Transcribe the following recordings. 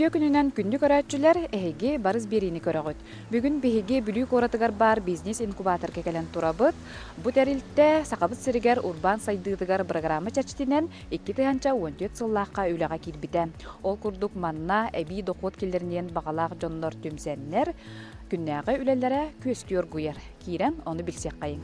Үтүө күнүнэн күндү көрөөччүлэр, эһиги барыс биэриини көрөҕүт. Бүгүн биһиги Бүлүү куоратыгар баар бизнес-инкубаторга кэлэн турабыт. Бу тэрилтэ Сахабыт сиригэр урбаан сайдыытыгар бырагыраама чэрчитинэн 2014 сыллаахха үлэҕэ киирбитэ. Ол курдук манна эбии дохуот киллэриниэн баҕалаах дьоннор түмсэннэр, күннээҕи үлэлэрэ күөстүү оргуйар. Киирэн ону билсиэххэйиҥ.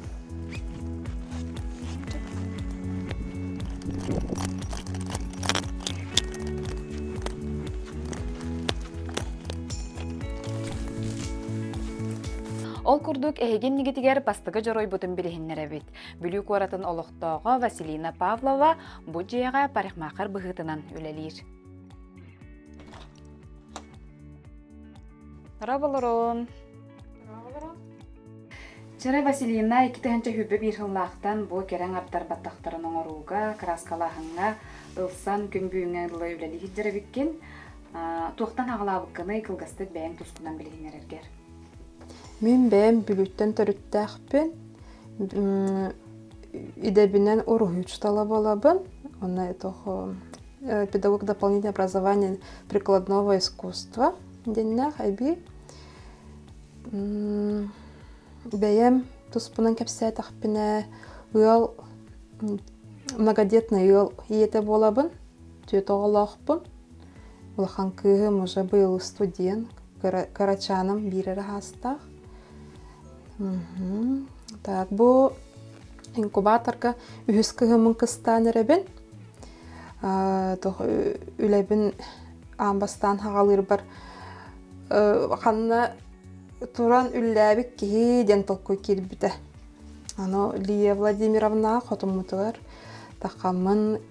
Ол курдук эһиги иннигитигэр бастакы дьоруойбутун билиһиннэрэбит. Бүлүү куоратын олохтооҕо Василина Павлова бу дьиэҕэ парикмахер быһыытынан үлэлиир. Дорооболорун! Чара Василина 2021 сыллаахтан бу кэрэҥ ардар баттахтарын оҥорууга, кырааскалааһыҥҥа ылсан күн бүгүҥҥэ дылы үлэлии сылдьар эбиккин. Туохтан аҕалаабыккыный кылгастык бэйэҥ тускунан билиһиннэрэргэр? Мин бэйэм Бүлүүттэн төрүттээхпин. Идэбинэн уруһуйчутала буолабын. Онно педагог дополнительное образование прикладного искусства диэннээх эбии Бэйэм туспунан кэпсээтэхпинэ, ыал многодетный ыал ийэтэ буолабын, түөрт оҕолоохпун. Улахан кыыһым уже быйыл студент, кырачааным биир эрэ саастаах. Так, бу инкубаторга үһүс кыһыммын кыстаан эрэбин. Үлэбин аан бастаан хаҕалыырбар ханна туран үллээбит киһи диэн толкуй киирбитэ. Аны Лия Владимировна хотуммутугар тахаммын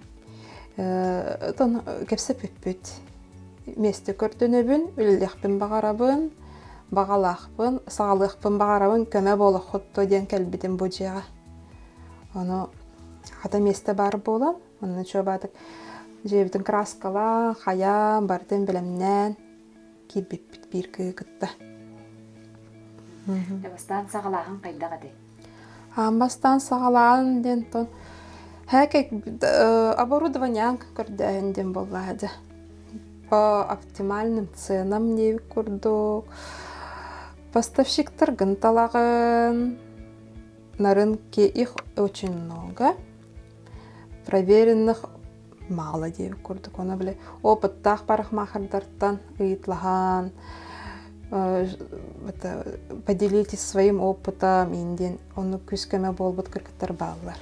кэпсэппиппит. Миэстэ көрдөнөбүн, үлэлиэхпин баҕарабын, баҕалаахпын, саҕалыахпын баҕарабын, көмө буолуоххут диэн кэлбитим бу дьиэҕэ. Ону хата миэстэ баар буолан, онно чуобаатык дьиэбитин краскалаан, хайаан, барытын бэлэмнээн киирбиппит биир кыыһы кытта. Бастаан саҕалааһын хайдах этэй? Аан бастаан саҕалааһын диэн тон һээкэ оборудованиеҥ көрдөөһүн диэн буоллаҕа дьэ. По оптимальным ценам диэбит курдук поставщиктаргын талаҕын на рынке их очень много проверенных мало диэбит курдук. Ону били опыттаах парикмахердартан ыйытлаһан поделитесь своим опытом диэн оннук күүс-көмө буолбут кыргыттар бааллар.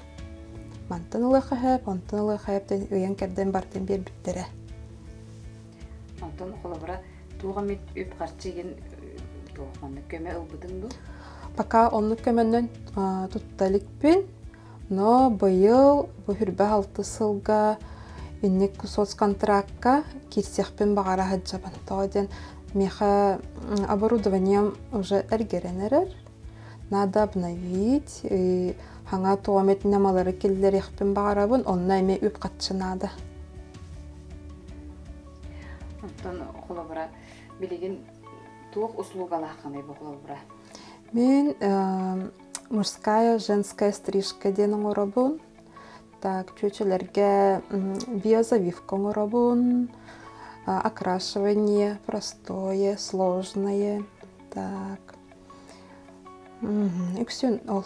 Мантан ылыахха сөп, онтон ылыахха сөп диэн ыйан-кэрдэн бартын биэрбиттэрэ. Онтон холобура туох эмит үп-харчы игин туох маннык көмө ылбытыҥ дуу? Пока оннук көмөннөн тутта иликпин. Но быйыл бу хүрбэ алты сылга инник соцконтракка киирсиэхпин баҕара сылдьабын. Тоҕо диэн миэхэ оборудованием уже эргэрэн эрэр. Надо обновить и хаҥа туох эмит ньымалары киллэриэхпин баҕарабын, онно эмиэ үп-харчы наада. Онтон холобура билигин туох услугалааххыный бу холобура? Мин Мужская, женская стрижка диэн оҥоробун. Так, чүөчэлэргэ биозавивка оҥоробун, окрашивание простое, сложное. Так, үксүн ол.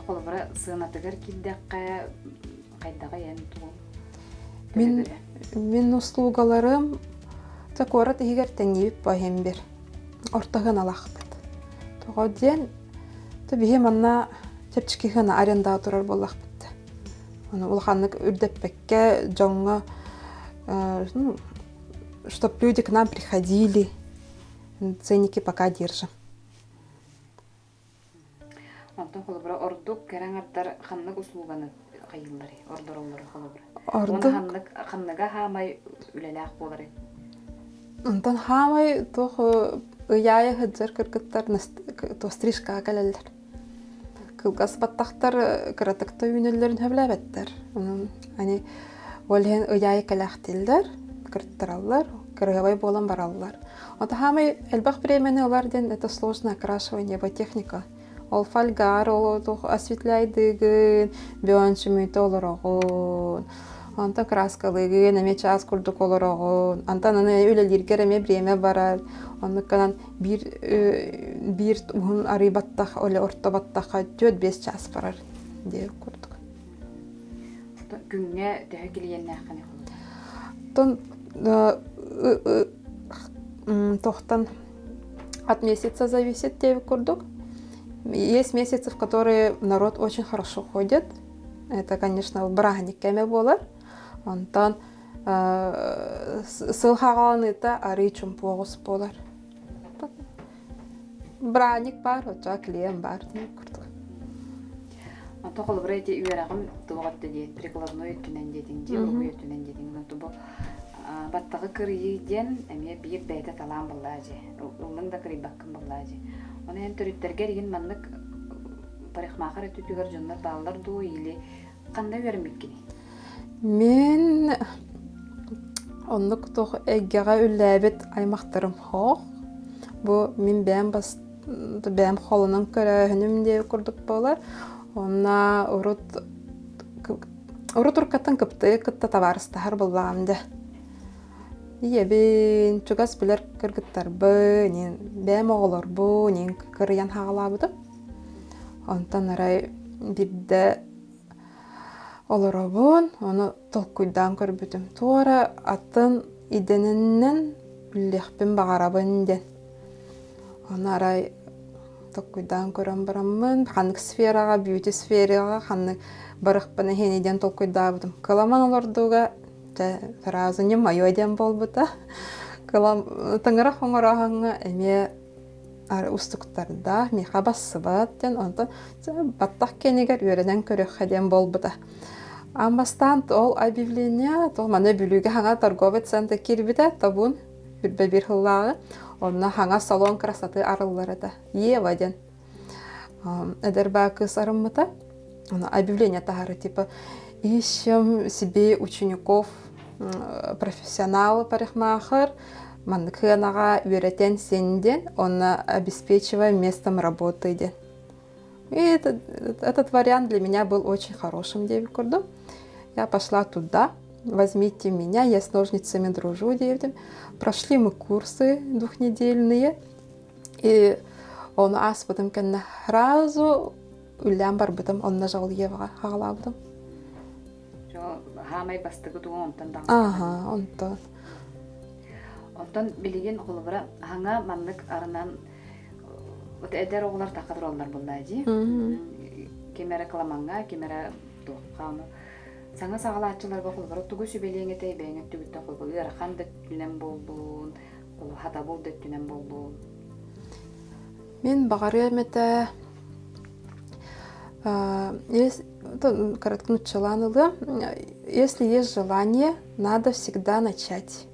Холобура, сыанатыгар киирдэххэ, хайдаҕый эн тугуҥ? Мин, мин услугаларым куорат иһигэр тэҥниибит по иһин бир. Орто сыаналаахпыт. Тоҕо диэн, биһи манна чэпчэки сыана арендаҕа турар буоллахпыт. Ону улаханнык үрдэппэккэ дьоҥҥо ну, чтоб люди к нам приходили, ценники пока держим. Онтон холобура ордук кэрэ аҥардар ханнык услуганы хайыылларый, ордороллоруй холобура? Ордук Уонна ханнык ханныга хаамай үлэлээх буоларый? Онтон хаамай туох ыйаайа сылдьар кыргыттар туох стрижкаҕа кэлэллэр. Кылгас баттахтар кыратык да үүнэллэрин сөбүлээбэттэр. Онон они ол иһин ыйаайы кэлээхтииллэр, кырыттараллар, кырыһабай буолан бараллар. Вот хаамай элбэх времени ылар диэн это сложное окрашивание техника. Ол фольгар ол осветляйдыгын, бөөн сүмүйтэ олороҕун. Онтон краскалыыгын, эмиэ чаас курдук олороҕун. Антон аны үлэлииргэр эмиэ бириэмэ барар. Оннукканан биир биир уһун арый баттах, оле орто баттахха 4-5 чаас барар диэбит курдук. Күҥҥэ төһө клиеннээххиний Оттон тохтан от месяца зависит диэбит курдук. Есть месяцы, в которые народ очень хорошо ходит. Это, конечно, бырааһынньык кэмэ буолар. Онтон сыл хаҕаланыыта арыы чумпуоҕус буолар. Бырааһынньык баар, оччоҕо клиент баар диэн курдук. Онтон холобура ити үөрэҕим туох өттө диэн, прикладной өттүнэн диэтиҥ дии, уруһуй өттүнэн диэтиҥ. Онтон бу баттаҕы кырыйыы диэн эмиэ биир бэйэтэ талаан буоллаа дии. Ыллыҥ да кырыйбаккын буоллаа дии. Ону эн төрүттэргэр игин маннык парикмахер өттүтүгэр дьоннор бааллар дуу или ханна үөрэммиккиний? Мин оннук туох эйгэҕэ үллээбит аймахтарым хоох. Бу мин бэйэм бас бэйэм холонон көрөөһүнүм диэ курдук буолар. Онно урут урут уруккаттан кыптыйы кытта табаарыстаһар буоллаҕым дьэ. Ийэбин, чугас билэр кыргыттарбын, бэйэм оҕолорбун кырыйан хаалаабытым. Онтон арай биирдэ олоробун, ону толкуйдаан көрбүтүм. Туора атын идэнэннэн үллэхпин баҕарабын диэн. Ону арай толкуйдаан көрөн бараммын, ханнык сфераҕа, бьюти сфераҕа ханнык барыахпын иһини диэн толкуйдаабытым. Кыламан олордууга дьэ сразу не мое диэн буолбута. Кылам тыҥырах оҥорооһуҥҥа эмиэ устуктардаах, миэхэ бассыбат диэн, онтон баттах кэннигэр үөрэнэн көрүөххэ диэн буолбута. Аан бастаан ол объявление, то маны Бүлүүгэ хаҥа торговый центр киирбитэ, тобун үрбэ биир сыллааҕы, онно хаҥа салон красоты арыллар этэ. Ева диэн эдэр баа кыыс арыммыта. Ону объявление таһары типа ищем себе учеников профессионал парикмахер, маннык сыанаҕа үөрэтэн син диэн, онно обеспечиваем местом работы диэн. И этот, этот вариант для меня был очень хорошим диэбит курдук. Я пошла туда, возьмите меня, я с ножницами дружу диэбитим. Прошли мы курсы двухнедельные, и ону ааспытым кэннэ сразу үллээн барбытым, онно Жалуеваҕа хаҕалаабытым. Хаамай бастакы тугу онтон даҕаны. Аха, онтон. Онтон билигин холобура хаҥа маннык арынан вот эдэр оҕолор таха тураллар буоллаа дии. Ким эрэ кыламаҥҥа, ким эрэ туохха ону саҥа саҕалааччыларга холобура тугу сүбэлиэҥ этэй бэйэҥ өттүгүттэн холобура ыарахан да өттүнэн буоллун, хатабыл да өттүнэн буоллун. Мин баҕарыам этэ короткнуччалаан ылыам. Если есть желание, надо всегда начать.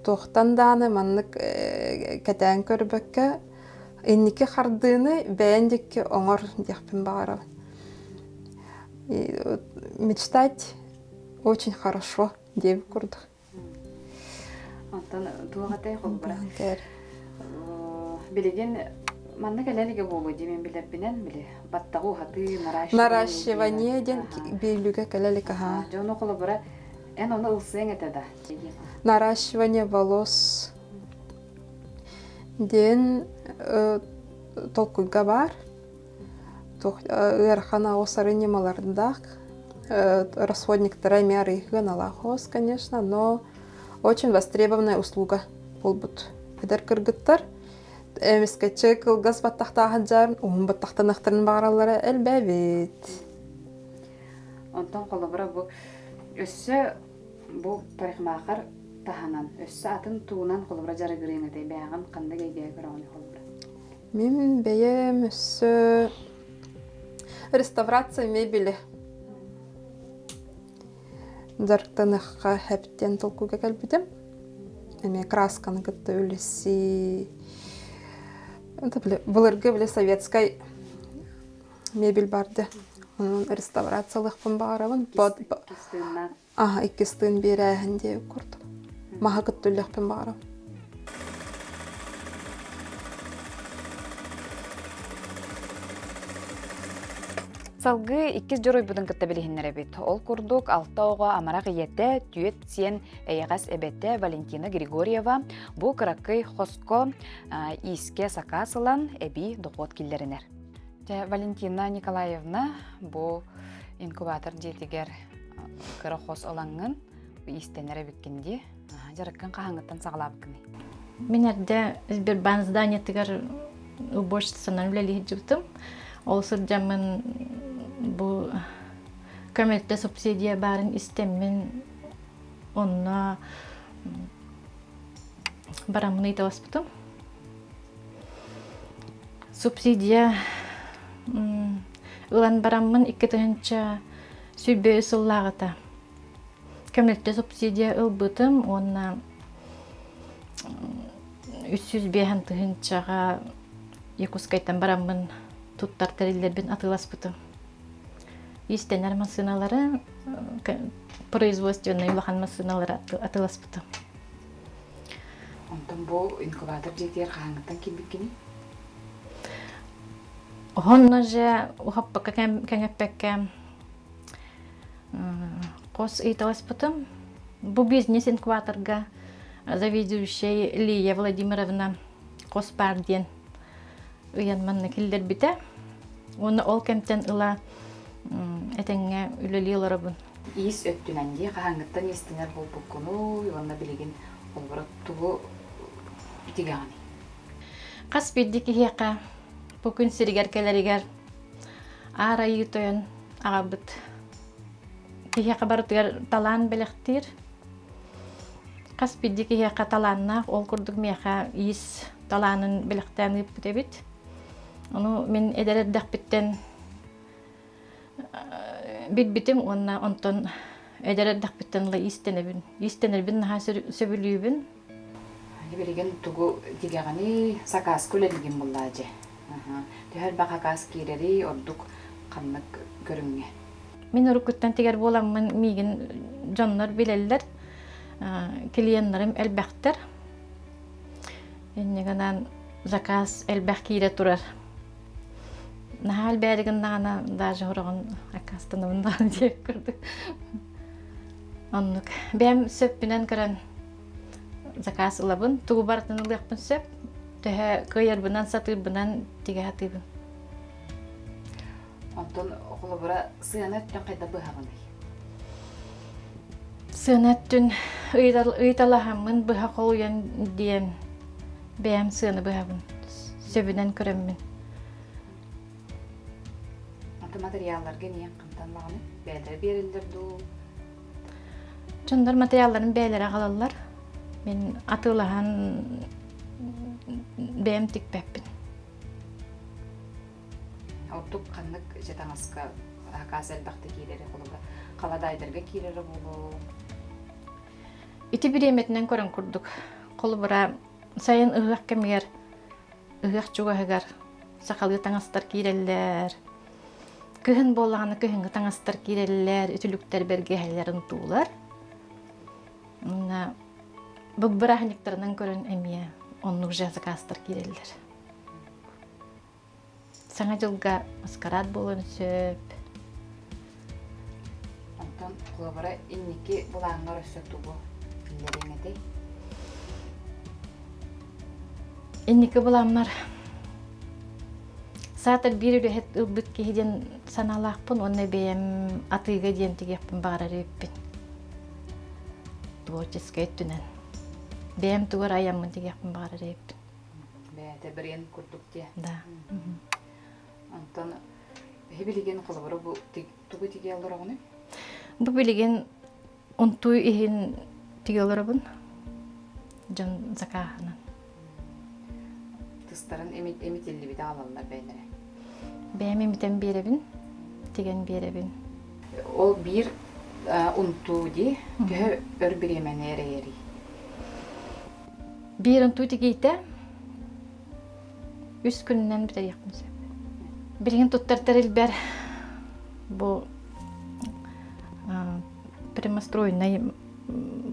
Туохтан даҕаны маннык кэтээн көрбөккө, инники хардыыны бэйэн диэки оҥор диэхпин баҕарабын. Мечтать очень хорошо диэбит курдук. Онтон туох этэй холобура билигин манна кэлэ илигэ буолуо дии мин билэрбинэн били баттаҕы уһатыы наращивание диэн биилүгэ кэлэ илик аһаа дьэ ону холобура эн ону ылсыаҥ этэ да наращивание волос диэн толкуйга баар ыарахан оҕус ары ньымалардаах расходниктара эмиэ арыйыгын алаахоос конечно но очень востребованная услуга буолбут эдэр кыргыттар эмискэччи кылгас баттахтаах дьаар уһун баттахтаныахтарын баҕараллара элбээбит онтон холобура бу өссө бу парикмахер таһынан өссө атын туунан холобура дьарыгырыаҥ этэй бэйэҕин ханнык эйгэҕэ көрөҕүн холобура Мин бэйэм өссө реставрация мебели дьарыктаныахха сөп диэн толкуйга кэлбитим. Эмиэ красканы кытта үлэсии. Былыргы били советскай мебель барды. Онон реставрациялыахпын баҕарабын. Аһа, иккис тыын биэрээһин диэбит курдук. Маһы кытта үллэхпин баҕарабын. Салгыы иккис дьоруойбутун кытта билиһиннэрэбит. Ол курдук, алта оҕо амарах ийэтэ, түөт сиэн эйэҕэс эбэтэ Валентина Григорьева бу кыракый хоско иискэ сакаас ылан эбии дохуот киллэринэр. Дьэ, Валентина Николаевна бу инкубатор дьиэтигэр кыра хос ылаҥҥын иистэнэр эбиккин дии. Дьарыккын хаһааҥҥыттан саҕалаабыккыный? Мин эрдэ Сбербанк зданиетыгар уборщицанан үлэлии сылдьыбытым. Ол сылдьаммын бу көмөлтө субсидия баарын истэммин онно бараммын ыйыталаспытым. Субсидия ылан бараммын 2023 сыллааҕыта Көмөлтө субсидия ылбытым уонна 305 тыһыынчаҕа Якутскайтан бараммын туттар тэриллэрбин атыыласпытым. Иистэнэр массыыналары, производственнай улахан массыыналары атыыласпытым. Онтон бу инкубатор дьиэтигэр хаһааҥҥыттан киирбиккиний? Онно же уһаппакка кэҥэппэккэ Хос ыйыталаспытым. Бу бизнес-инкубаторга заведующай Лия Владимировна хос баар диэн ыйан манна киллэрбитэ. Уонна ол кэмтэн ыла этэҥҥэ үлэлии олоробун. Иис өттүнэн дии хаһааҥҥыттан иистэнэр буолбуккунуй уонна билигин холобура тугу тигэҕиний? Хас биирдии киһиэхэ бу күн сиригэр кэлэригэр Аар Айыы Тойон аҕабыт киһиэхэ барытыгар талаан бэлэхтиир. Хас биирдии киһиэхэ талааннаах, ол курдук миэхэ иис талаанын бэлэхтээн ыыппыт эбит. Ону мин эдэр эрдэхпиттэн билбитим уонна онтон эдэр эрдэхпиттэн ыла иистэнэбин. Иистэнэрбин наһаа сөбүлүүбүн. Билигин тугу тигэҕиний, сакааска үлэлиигин буллаа дьэ. Төһө элбэх акаас киирэрий, ордук ханнык көрүҥҥэ? Мин уруккуттан тигэр буоламмын миигин дьоннор билэллэр, клиеннарым элбэхтэр. Инньэ гынан заказ элбэх киирэ турар. Наһаа элбээри гыннаҕына даже хороҕун аккаастанабын даҕаны диэк курдук. Оннук. Бэйэм сөппүнэн көрөн заказ ылабын. Тугу барытын ылыахпын сөп. Төһө кыайарбынан, сатыырбынан тигэ сатыыбын. Онтон холобура сыана өттүн хайдах быһаҕыный? Сыана өттүн ыйыталаһаммын быһа холуйан диэн бэйэм сыана быһабын. Сөбүнэн көрөммүн. Аты материалларга ниэн хантан даҕаны бэйэлэрэ биэрэллэр дуу? Дьоннор материалларын бэйэлэрэ аҕалаллар. Мин атыылаһан бэйэм тикпэппин. Ордук ханнык дьэ таҥаска акаас элбэхтэ киирэрэ холобура халадаайдарга киирэрэ буолуо? Ити бириэмэтинэн көрөн курдук. Холобура сайын ыһыах кэмигэр ыһыах чугаһыгар сахалыы таҥастар киирэллэр. Кыһын буоллаҕына кыһыҥҥы таҥастар киирэллэр, үтүлүктэр бэргэһэлэр унтуулар. Уонна бу бырааһынньыктарынан көрөн эмиэ оннук же заказтар киирэллэр. Саҥа дьылга маскарад буолуон сөп. Онтон холобура инники былааҥҥар өссө тугу биллэриэҥ этэй? Инники былааммар саатар биир үлэһит ылбыт киһи диэн санаалаахпын уонна бэйэм атыыга диэн тигиэхпин баҕарар эбиппин. Творческай өттүнэн. Бэйэм тугар айаммын тигиэхпин баҕарар эбиппин. Бэйэтэ бренд курдук диэ. Да. Онтон эһи билигин холобура бу тугу тигэ олороҕунуй? Бу билигин Унтуу иһин тигэ олоробун дьон закааһынан. Тыстарын имитиллибити аҕалаллар бэйэлэрэ. Бэйэм имитэн биэрэбин, тигэн биэрэбин. Ол биир унтуу дии, төһө өр бириэмэни эрэйэрий? Биир унтуу тигиитэ үс күнүнэн бүтэриэхпин сөп. Билигин туттар тэрилбэр бу прямостроенный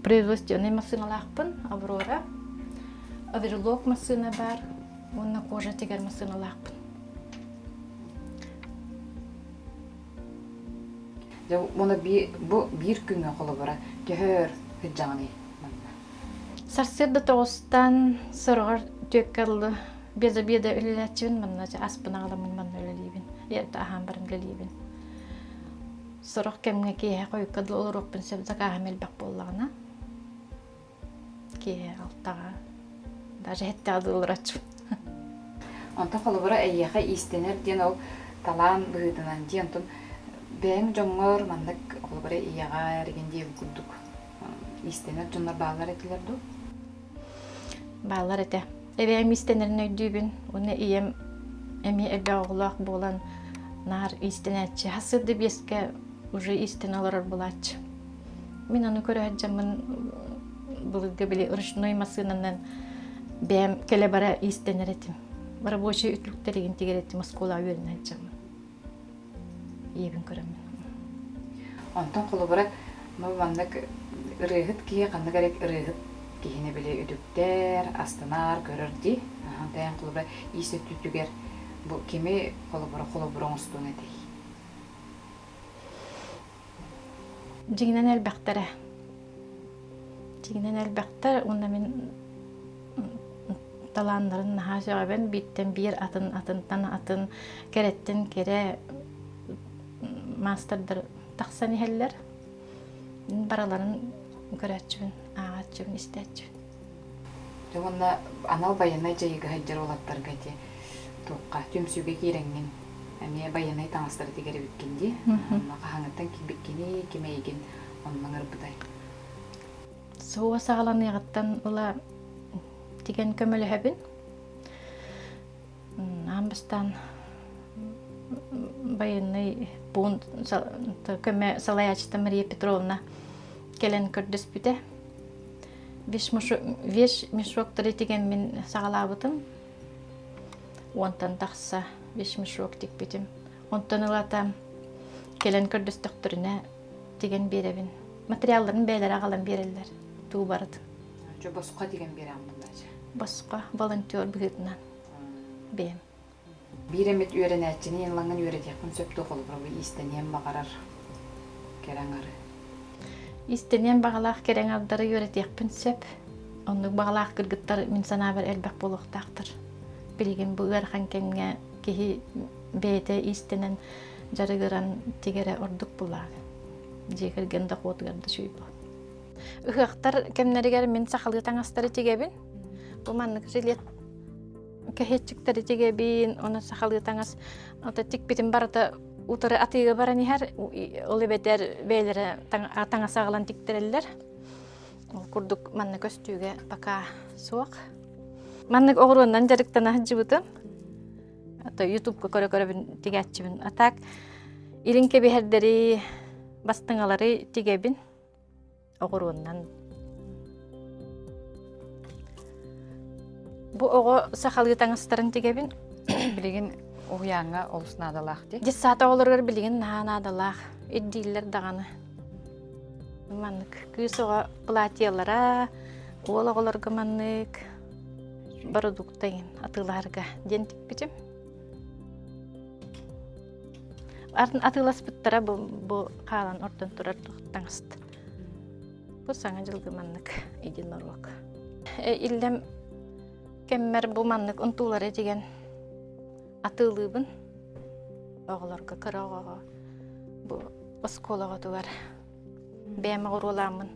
производственный массыыналаахпын Аврора оверлок массыына баар уонна кожа тигэр массыыналаахпын. Дьэ, уонна бу биир күҥҥэ холобура төһө өр сылдьаҕыный манна? Сарсыарда тоҕустан сороҕор түөккэ ыллы без обеда үлэлээччибин манна аспын аҕаламмын манна үлэлиибин. Эрдэ аһаан баран үлэлиибин. Сорох кэмҥэ киэһэ хойукка дылы олоруохпун сөп закааһым элбэх буоллаҕына. Киэһэ алтаҕа, даже сэттэҕэ дылы олороччубун. Онтон холобура эйиэхэ иистэнэр диэн ол талаан быһыытынан дии онтон бэйэҥ дьоҥҥор маннык холобура ийэҕэ эргин диэбит курдук иистэнэр дьоннор бааллар этилэр дуу? Бааллар этэ. Эбээм иистэнэрин өйдүүбүн. Уонна ийэм эмиэ элбэх оҕолоох буолан наар иистэнээччи. Хасыт да биэскэ уже иистэнэ олорор буолааччы. Мин ону көрө сылдьаммын былыргы били ручной массыынанан бэйэм кэлэ-бара иистэнэр этим. Рабочий үтүлүктэригин тигэр этим оскуолаҕа үөрэнэ сылдьаммын. Ийэбин көрөммүн. Онтон холобура, бу маннык ырыаһыт киһи ханнык эрэ ырыаһыт киһини били үтүктэр, астынар, көрөр дии. Аһан холобура иис өттүтүгэр бу кими холобура холобура оҥостуон этэй? Дьиҥинэн элбэхтэрэ. Дьиҥинэн элбэхтэр уонна мин талааннарын наһаа сөҕөбүн. Бииртэн биир атын атынтан атын кэрэттэн кэрэ маастардар тахсан иһэллэр. Барыларын көрөөччүбүн, ааҕааччыбын, истээччибин. Дьэ уонна анал байыаннай дьайыыга сылдьар уолаттарга ити туохха түмсүүгэ киирэҥҥин эмиэ байыаннай таҥастары тигэр эбиккин дии. Онно хаһааҥҥыттан киирбиккиний, ким эйигин онно ыҥырбытай? Суо саҕаланыаҕыттан ыла тигэн көмөлөһөбүн. Аан бастаан байыаннай пуун көмө салайааччыта Мария Петровна кэлэн көрдөспүтэ. Вещмешоктары тигэммин саҕалаабытым. Уонтан тахса вещмешок тикпитим. Онтон ылата кэлэн көрдөстөхтөрүнэ тигэн биэрэбин. Материалларын бэйэлэрэ аҕалан биэрэллэр. Туу барытын. Чо босхо тигэн биэрэҕин буоллаачы? Босхо, волонтер быһыытынан бэйэм. Биир эмит үөрэнээччини ылаҥҥын үөрэтиэххин сөп дуо холобура бу иистэниэн баҕарар кэрэ аҥары? Иистэниэн баҕалаах кэрэ аҥардары үөрэтиэхпин сөп. Оннук баҕалаах кыргыттар мин санаабар элбэх буолуохтаахтар. Билигин бу ыарахан кэмҥэ киһи бэйэтэ иистэнэн дьарыгыран тигэрэ ордук булаан. Дьиэ кэргэн дохуотугар да үчүгэй буолуо. Ыһыахтар кэмнэригэр мин сахалыы таҥастары тигэбин. Бу маннык жилет кэһиэччиктэри тигэбин, оны сахалыы таҥас ото тикпитим барыта утары атыыга баран иһэр, ол эбэтэр бэйэлэрэ таҥас аҕалан тиктэрэллэр. Ол курдук манна көстүүгэ пока суох. Маннык оҕуруоннан дьарыктана сылдьыбытым. Ото ютубка көрө-көрөбүн тигээччибин. А так илин кэбиһэрдэри, бастыҥалары тигэбин. Оҕуруоннан. Бу оҕо сахалыы таҥастарын тигэбин. Билигин уһуйааҥҥа олус наадалаах дии. Детсад оҕолоругар билигин наһаа наадалаах. Ирдииллэр даҕаны. Маннык кыыс оҕо платьелара, уол оҕолорго маннык бородуукта атыылаһарга диэн тикпитим. Атыыласпыттара бу, бу хаалан ордон турар таҥаст. Бу саҥа дьылга маннык единорог. Иллэм кэммэр бу маннык унтуулары тигэн атыылыыбын. Оҕолорго кыра оҕоҕо бу оскуолаҕытыгар бэйэм оҕуруолааммын.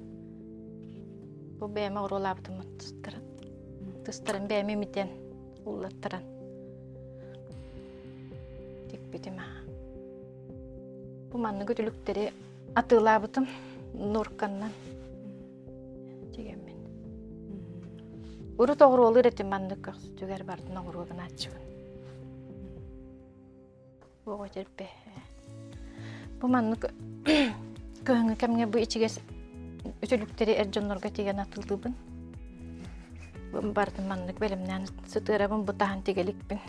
Бу бэйэм оҕуруолаабытым тыстарын. Тыстарын бэйэм имитэн уллаттаран тикпитим Бу маннык үтүлүктэри атыылаабытым норканнан тигэммин. Урут оҕуруолуур этим маннык көхсүтүгэр бардын оҕуруо гынааччыбын. Оҕо терпе. Бу маннык кыһыҥҥы кэмҥэ бу ичигэс үтүлүктэри эр дьоннорго тигэн атыылыыбын. Барытын маннык бэлэмнээн сытыарабын, бу таһан тигэ иликпин.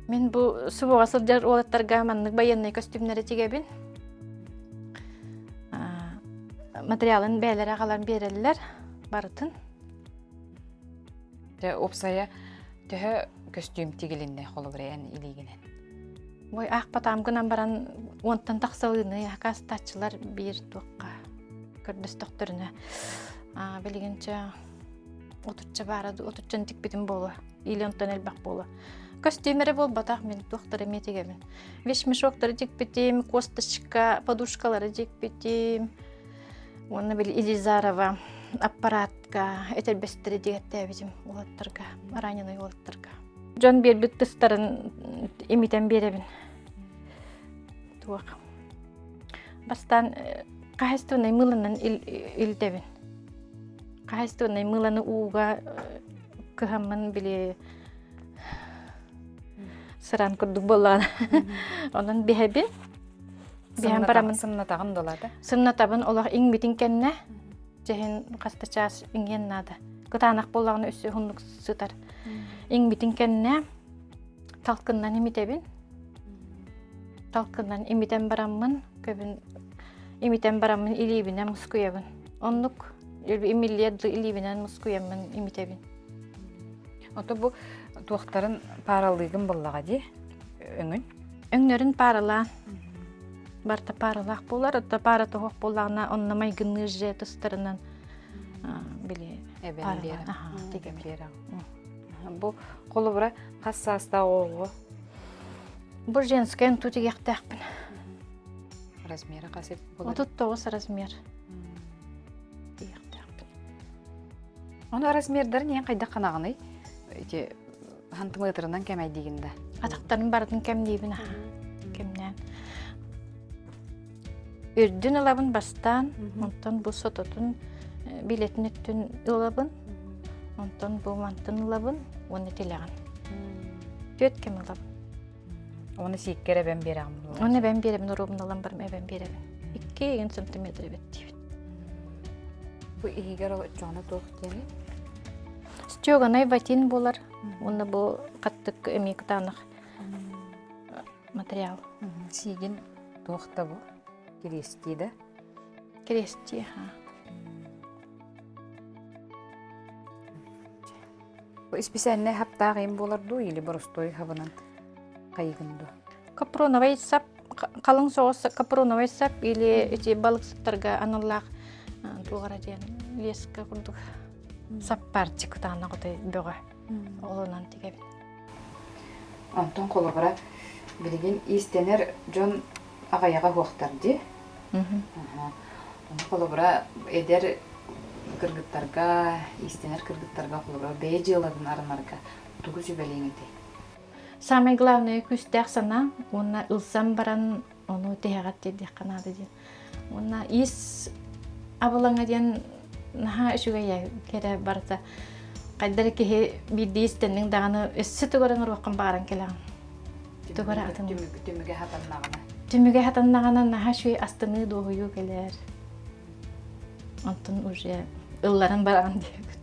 Мин бу субуоҕа сылдьар уолаттарга маннык байыаннай көстүүмнэри тигэбин. Материалын бэйэлэрэ аҕалан биэрэллэр барытын. Дьэ, уопсайа төһө көстүүм тигилиннэ холобура эн илиигинэн? Ой, аахпатаам гынан баран уонтан тахсалыыны акаастааччылар биир туохха көрдөстөхтөрүнэ билигин чэ отучча баара отуччаны тикпитим буолуо или онтон элбэх буолуо. Көстүүм эрэ буолбатах мин туохтары эмиэ тигэбин. Вещмешоктары тикпитим, косточка, подушкалары тикпитим. Уонна били Елизарова аппаратка этэрбэстэри дигэттээбитим уолаттарга, раненый уолаттарга. Дьон биэрбит тыстарын имитэн биэрэбин. Туох. Бастаан хаһайстванай мыланан илдэбин. Хаһайстванай мыланы ууга кыһаммын били сыран курдук буоллаҕына. Онон биһэбин. Биһэн барамын. Сымнатаҕын долата. Сымнатабын олох иҥмитин кэннэ Дьэһин хаста чаас иҥиэн наада. Кытаанах буоллаҕына өссө уһуннук сытар. Иҥмитин кэннэ талкыннан имитэбин. Талкыннан имитэн бараммын, көбүн имитэн бараммын илиибинэн мускуйабын. Оннук имиллиэ илиибинэн мускуйаммын имитэбин. Ото бу туохтарын пааралыыгын буллаҕа дии өҥүн? Өҥнөрүн пааралаан. Барыта пааралаах буолар, оттон паара тоһох буоллаҕына онно майгынныыр же тустарынан били эбэн биэрэ. Тигэн биэрэ. Бу холобура хас саастаах оҕоҕо? Бу женская ту тигиэхтээхпин. Размера хас буолар? 39 размер. Тигиэхтээхпин. Ону размердарын иһин хайдах ханаҕыный? Ити хантымыатырынан кэмэйдиигин да? Атахтарын барытын кэмниибин аха. Кэмнээн. Үрдүн ылабын бастаан, онтон бу сототун билетин өттүн ылабын, онтон бу мантын ылабын уонна тилэҕин. Түөрт кэм ылабын. Оны сииккэр эбэн биэрэҕин Оны эбэн биэрэбин, уруобун ылан барым эбэн биэрэбин. Икки сантиметр эбит диибин. Бу иһигэр оччоҕуна туох диэни? Стеганай ватин буолар. Уонна бу хаттык эмиэ кытаанах материал. Сиигин туох да бу? Кириэстии да? Кириэстии, ха. Бу исписээннэй хаптаах им буолар дуу или боростуой хабынан хайыгын дуу? Капроновай сап, халыҥ соҕус капроновай сап или эти балыксыттарга аналлаах туох эрэ диэн леска курдук саппарчик кытаанах отой бөҕө олунан тигэбин. Онтон холобура билигин иистэнэр дьон аҕыйаҕа уһуохтар дии. Ону холобура эдэр кыргыттарга, иистэнэр кыргыттарга холобура бэйэ дьыалатын арынарга тугу сүбэлиэҥ этэй? Самое главное күүстээх санаа уонна ылсан баран ону тиһэҕэр тиэрдиэххэ наада диэн. Уонна иис абылаҥа диэн наһаа үчүгэй кэрэ барыта. Хайда эрэ киһи биирдии истэнниҥ даҕаны өссө тугу эрэ оҥоруоххун баҕаран кэлэҕин. Тугу эрэ атын. Түмүгэ хатаннаҕына. Түмүгэ хатаннаҕына наһаа үчүгэй астыныы дуоһуйуу кэлэр. Онтон уже ылларан бараҕын диэбит.